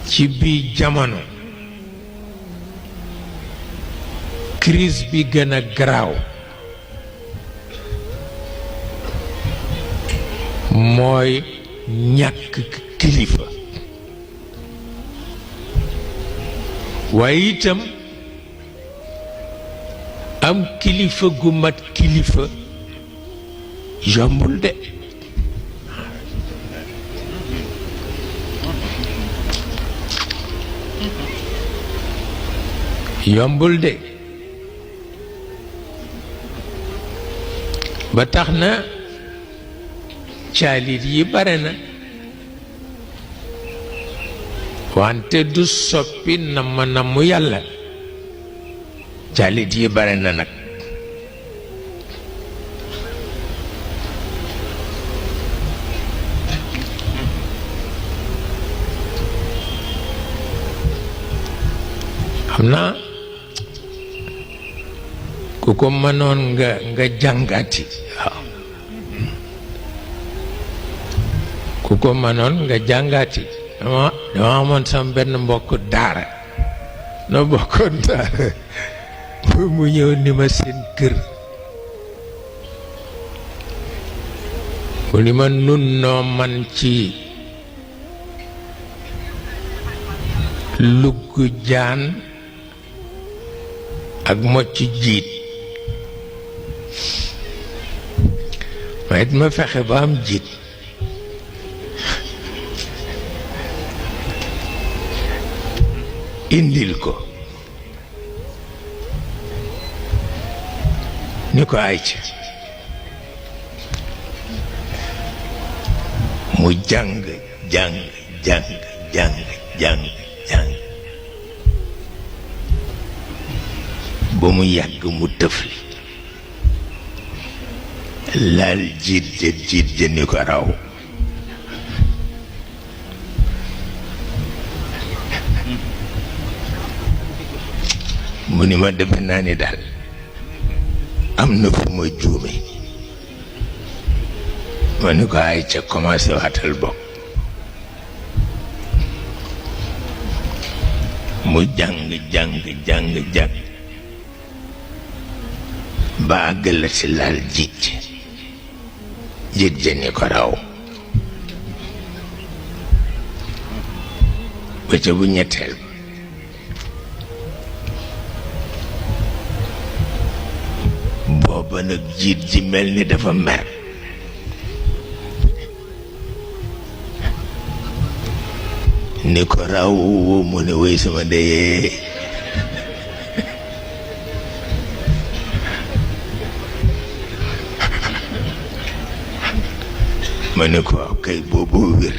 ci bi jamono crise bi gën a garaaw mooy ñàkk kilifa waaye itam am kilifa gu mat kilifa yombul de yombul de ba tax na caalit yi bare na wante du soppi namm yàlla caalit yi bare na nag xam naa ku ko mënoon nga jàngati waaw ku ko mënoon nga jàngati dama amoon sama benn mbokk daara no bokkoon daara mu ñëw ni ma seen kër mu ni ma nun noo man ci lugg jaan ak mocc jiit ma it ma fexe ba am jiit indil ko ni ko ay ci mu jàng ba mu yàgg mu tëfli laal jiit ja ni ko raw mu ni ma defe naa ni daal am na fu ma juume ma ni ko ay ca commencé waatal bokk mu jàng ba àggala si laal jiit ja ni ko raw ba ca bu ñetteel booba nag jiit ji mel ni dafa mer ni ko raw mu ne wéy sama ndeyee ma ne ko waaw kay boobu wér